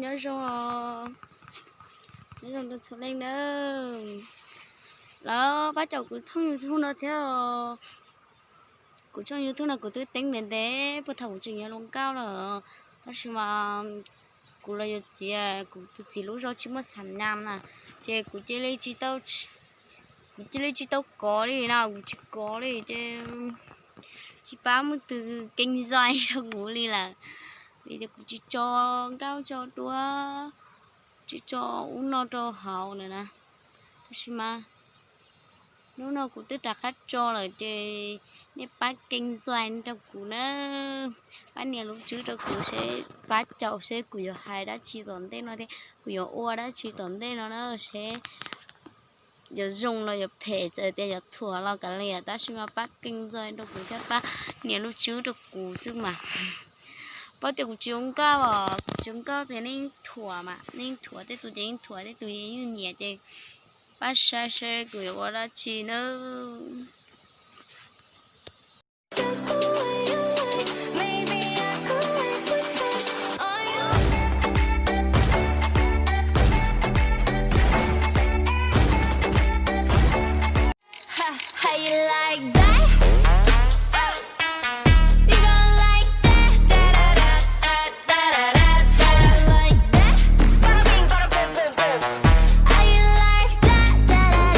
Nyob zoo, nyob zoo rau txhua leej nawb. Lawv pab caum kuv thooj YouTube no thiab. Kuv thooj YouTube no kuv twb teeb ntev ntev puag thaum kuv tseem yog hluas nkauj lawm, tab sis mas kuv los yuav txiv, kuv tus txiv lub zog tsis muaj xam nyam na, ces kuv cia li tsis tau, kuv cia li tsis tau kov li no, kuv tsis kov li ces tsis pab muaj tus keej zoj rau kuv li lawm, vim tias kuv tsis tso nkauj tso duab, tsis tso ub no rau hauv lawm na. Tab sis mas hnub no kuv twb rov qab tso lawm ces nej pab keej zoj rau kuv na, pab nias lub tswb rau kuv seb, pab caum seb kuv yuav hais dab tsi tom ntej no thiab kuv yuav ua dab tsi tom ntej no na, seb yuav zoo los yuav phem, txawm tias yuav thuam los kav liam, tab sis mas pab keej zoj rau kuv thiab pab nias lub tswb rau kuv xwb mas. Paub tias kuv tsis zoo nkauj os, kuv tsis zoo nkauj ces nej yeej thuam mas, nej yeej thuam tej tus ces yeej thuam, tej tus yeej nyiam ces pab saib seb kuv yuav ua dab tsi nawb.